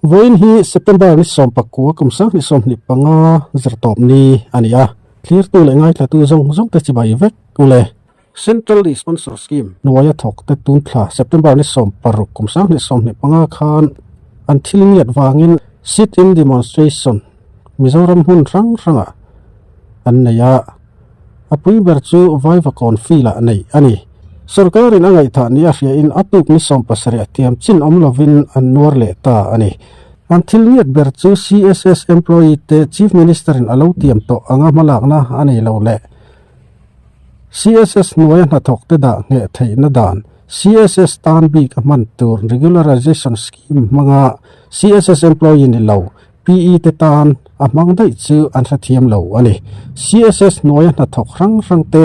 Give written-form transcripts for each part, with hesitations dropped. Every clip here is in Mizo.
Vawiin hi September ni 19 kum 2025 zirtawp ni a ni a, thlirtu leh ngaithlatu zawng zawng te chibai vek u le. Central Sponsor Scheme hnuaia thawk te tun thla September ni 16 kum 2025 khan an thil ngiat vangin sit-in demonstration Mizoram hmun hrang hrangah an nei a, a pui ber chu Vaivakawn field-ah neih a ni. Sorkarin a ngaihthah ni a hriain a tuk ni 70 a tiam chin awm lovin an nuar leh ta a ni. An thil ngiat ber chu CSS employee te Chief Minister-in a lo tiam tawh anga hmalakna a nei lo leh CSS hnuaia hnathawk te dah ngheh theihna dan CSS tan bik a hman tur Regularization Scheme hmanga CSS employee ni lo PE te tan a hmang daih chu an hrethiam lo a ni. CSS hnuaia hnathawk hrang hrang te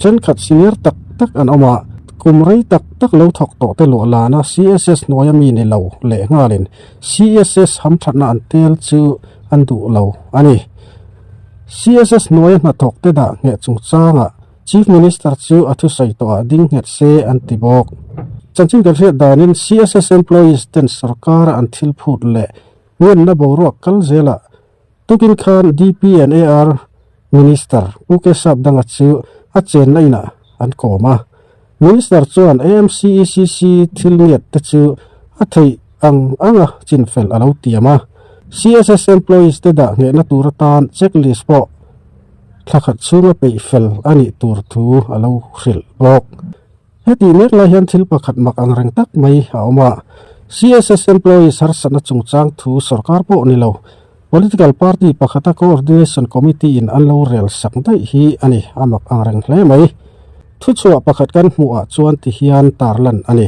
thenkhat senior tak tak an awm a, kum rei tak tak lo thawk tawh te luah lana CSS hnuaia mi ni lo leh nghalin CSS hamthatna an tel chu an duh lo a ni. CSS hnuaia hnathawk te dah ngheh chungchangah Chief Minister chu a thusawi tawhah ding nghet se an ti bawk. Chanchin kan hriat danin CSS employees ten sorkara an thil phut leh ngenna boruak kal zelah tukin khan DP and AR Minister Pu Kesap Danga chu a chenna inah an kawm a. Minister chuan AMCECC thil ngiat te chu a theih ang anga chinfel a lo tiam a. CSS employees te dah nghehna tur atan checklist pawh thla khat chhunga peih fel a nih tur thu a lo hrilh bawk. Hetih mek lai hian thil pakhat mak ang reng tak mai a awm a, CSS employees harsatna chungchang thu sorkar pawh ni lo, political party pakhata coordination committee in an lo rel sak daih hi a ni, a mak ang reng hle mai. Thuchhuah pakhat kan hmuhah chuan ti hian tarlan a ni.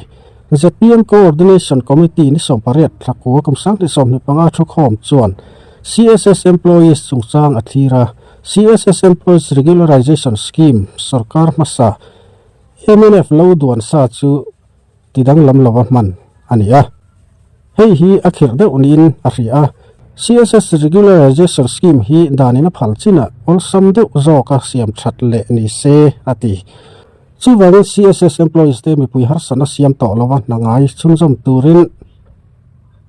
Zpm Coordination Committee ni 18 thla kua kum 2025 thukhawm chuan CSS employees chungchang a thlir a, CSS Employees Regularization Scheme sorkar hmasa mnf lo duan sa chu tidanglam lova hman a ni a. Hei hi a khirh deuh niin a hria a, CSS Regularization Scheme hi danin a phal chinah awlsam deuh zawka siam that leh ni se a ti. Chuvangin CSS employees te mipui harsatna siam tawh lova hna ngai chhunzawm turin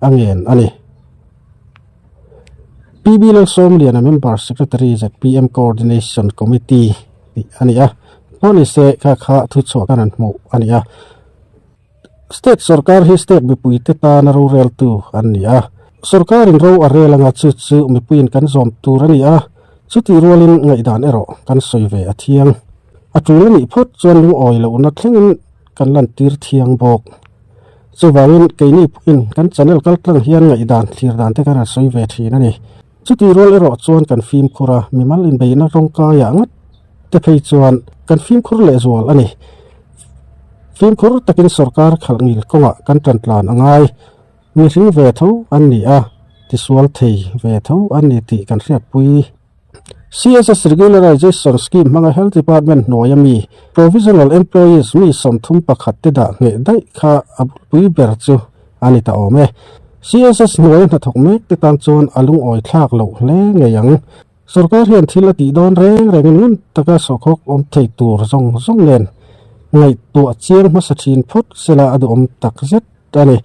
a ngen a ni. PB Lalsawmliana Member Secretary zpm Coordination Committee tih a ni a, pawh ni se kha kha thuchhuah kan han hmuh a ni a. State sorkar hi state mipuite tana roreltu an ni a, sorkarin ro a rel anga chu chu mipuiin kan zawm tur a ni a, chutih rualin ngaihdan erawh kan sawi ve a thiang. A tul a nih phawt chuan lungawi lohna thlengin kan lantir thiang bawk. Chuvangin keini pawhin kan channel kaltlang hian ngaihdan thlir dan te kan han sawi ve thin a ni. Chutih rual erawh chuan kan fimkhur a, mimal inbeihna rawngkaiah ngat te phei chuan kan fimkhur lehzual a ni. Fimkhur takin sorkar khalh ngil kawngah kan tan tlan a ngai. Mihring ve tho an ni a, tisual thei ve tho an ni tih kan hriatpui. CSS Regularization Scheme hmanga Health Department hnuaia mi Provisional Employees mi 31 te dah ngheh daih kha a bulpui ber chu a ni ta awm e. CSS hnuaia hnathawk mek te tan chuan a lungawi thlak loh hle ngei ang. Sorkar hian thil a tih dawn reng rengin ngun taka sawhkhawk awm thei tur zawng zawng nen ngaihtuah chiang hmasa thin phawt sela a duhawm takzet a ni.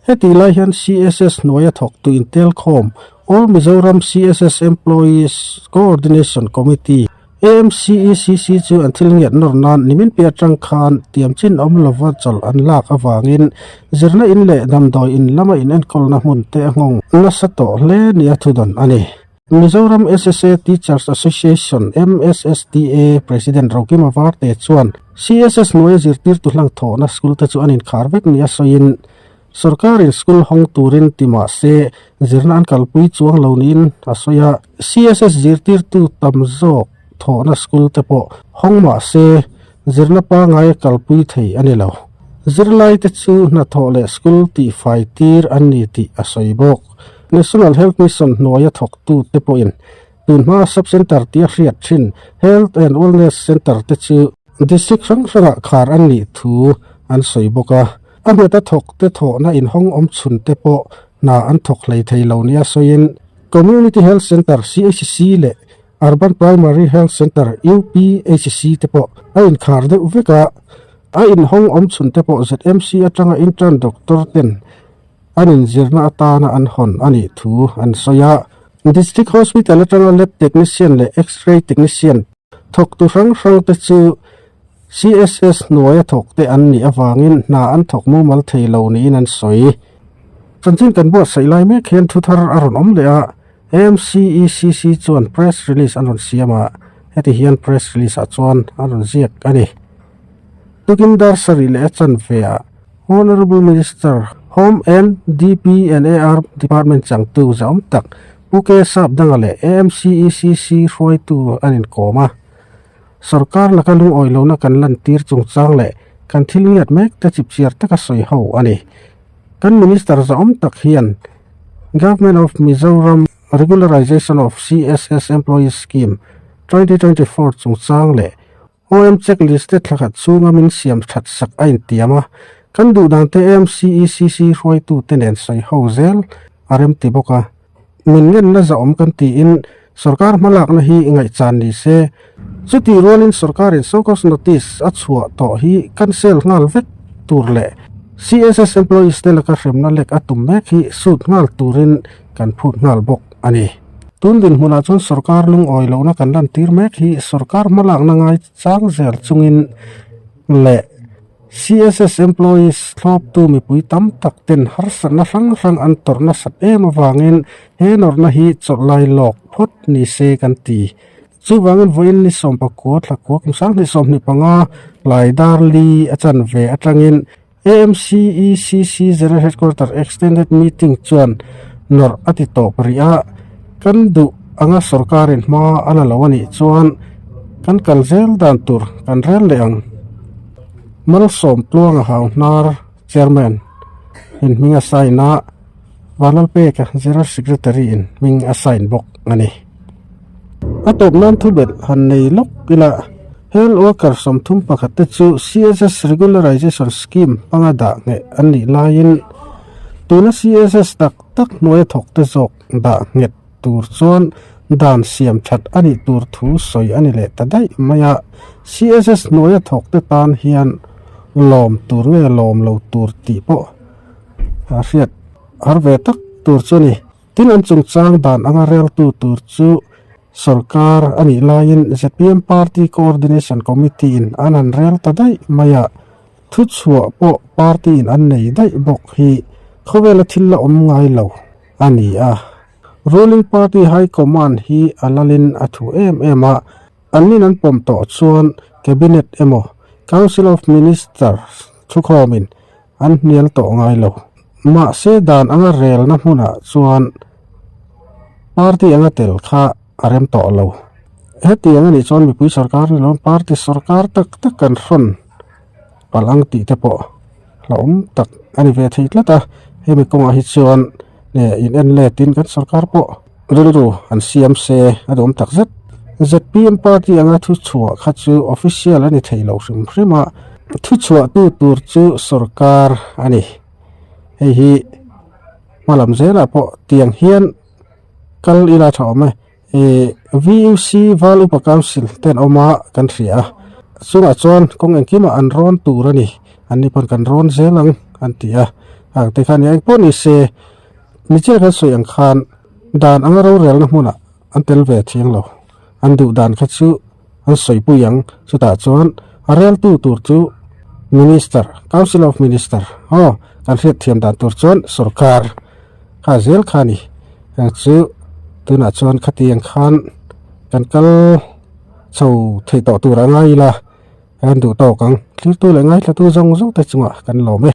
Hetih lai hian CSS hnuaia thawktu intelkhawm All Mizoram CSS Employees Coordination Committee, AMCECC, chu an thil ngiat nawr nan nimin piah atang khan tiam chin awm lova chawlh an lak avangin zirna in leh damdawi in lama inenkawlna hmun te a nghawng nasa tawh hle nia thudawn a ni. Mizoram SSA Teachers Association, MSSTA, President Rokima Varte chuan CSS hnuaia zirtirtu hlang thawhna school te chu an inkhar vek nia sawiin sorkarin school hawng turin ti mah se zirna an kalpui chuang lo niin a sawi a. CSS zirtirtu tam zawk thawhna school te pawh hawng mah se zirna pangngai a kalpui thei a ni lo. Zirlai te chu hnathawh leh school tihfai tir an ni tih a sawi bawk. National Health Mission hnuaia thawktute pawhin tunhma Sub Centre tia hriat thin Health and Wellness Centre te chu District hrang hrangah khar an nih thu an sawi bawk a. A hneta thawkte thawhna inhawng awm chhun te pawh hna an thawk hlei thei lo nia sawiin Community Health Centre, CHC, leh Urban Primary Health Centre, UPHC, te pawh a inkhar deuh vek a. A inhawng awm chhun te pawh ZMC atanga intern doctor ten. an inzirna atana an hawn a nih thu an sawi a. District Hospital atanga Lab Technician leh X-ray Technician thawktu hrang hrangte chu CSS hnuaia thawkte an nih avangin hna an thawk mumal thei lo niin an sawi. Chanchin kan buatsaih lai mek hian thu thar a rawn awm leh a, AMCECC chuan press release an rawn siam a, heti hian press release ah chuan an rawn ziak a ni. Tukin dar sarih leh a chanve ah Honourable Minister, Home and DP and AR Department changtu zahawm tak Pu K Sapdanga leh AMCECC hruaitu an inkawm a. Sorkar laka lungawi lohna kan lantir chungchang leh kan thil ngiat mek te chipchiar taka sawi ho a ni. Kan Minister zahawm tak hian Government of Mizoram Regularization of CSS Employees Scheme 2024 chungchang leh OM checklist te thlakhat chhunga min siam that sak a intiam a, kan duh dan te MCECC hruaitu te nen sawi ho zel a rem ti bawk a. Min ngenna zahawm kan tiin sorkar hmalakna hi ngaihchan ni se, chutih rualin sorkarin show-cause notice a chhuah tawh hi cancel nghal vek tur leh CSS employees te laka hremna lek a tum mek hi sut nghal turin kan phut nghal bawk a ni. Tun dinhmunah chuan sorkar lungawi lohna kan lantir mek hi sorkar hmalakna ngai chang zel chungin leh CSS employees thlawptu mipui tam tak ten harsatna hrang hrang an tawrh nasat em avangin he nawrhna hi chawlh lai lawk phawt ni se kan ti. Chuvangin vawiin ni sawmpakua thlakua kum 2025 lai dar li a chanve atangin AMCECC General Headquarter Extended Meeting chuan nawrh a ti tawp rih a, kan duh anga sorkarin hma a la lo a nih chuan kan kal zel dan tur kan rel leh ang. Malsawm Tluanga Hauhnar Chairman in hming a sign a, Vanlalpeka General Secretary in hming a sign bawk a ni. A tawp nan thubelh han nei lawk ila, Health worker 31 te chu CSS Regularization Scheme hmanga dah ngheh an nih laiin tuna CSS tak tak hnuaia thawk te zawk dah nghet tur chuan dan siam that a nih tur thu sawi a ni leh ta daih mai a. CSS hnuaia thawk te tan hian lawm tur nge lawm lo tur tih pawh a hriat har ve tak tur chu a ni. Tin an chungchang dan anga reltu tur chu sorkar a nih laiin zpm Party Coordination Committee in an han rel ta daih mai a, thuchhuah pawh party in an nei daih bawk hi khawvela thil la awm ngai lo a ni a. Ruling Party High Command hi a lalin a thu em em a, Annin an pawm tawh chuan Cabinet emaw Council of Ministers thukhawmin an hnial tawh ngai lo. Mahse dan anga relna hmunah chuan party anga tel kha a rem tawh lo. Hetiang a nih chuan mipui sorkar ni loin party sorkar tak tak kan hrawn palh ang tih te pawh hlauhawm tak a ni ve thei tlat a. Hemi kawngah hi chuan in en letin kan sorkar pawh rilru an siam se a duhawm tak zet. Zpm party anga thu chhuah kha chu official a ni thei lo hrim hrim a, thu chhuah tu tur chu sorkar a ni. Hei hi hmalam zelah pawh tiang hian kal ila tha awm e. VUC Val Upa Council te an awm a kan hria a, chungah chuan kawng engkimah an rawn tur a ni, an ni pawn kan rawn zel ang an ti a, hang te khan engpawh ni se nichina kan sawi ang khan dan anga rorelna hmunah an tel ve thiang lo, an duh dan kha chu an sawipui ang, chutah chuan a reltu tur chu Minister, Council of Minister, aw kan hriat thiam dan tur chuan sorkar kha zel kha a ni, heng chu tunah chuan khatiang khan kan kal chho thei tawh tur a ngai ila kan duh tawk ang, thiltu leh ngaithlatu zawng zawng te chungah kan lawm e.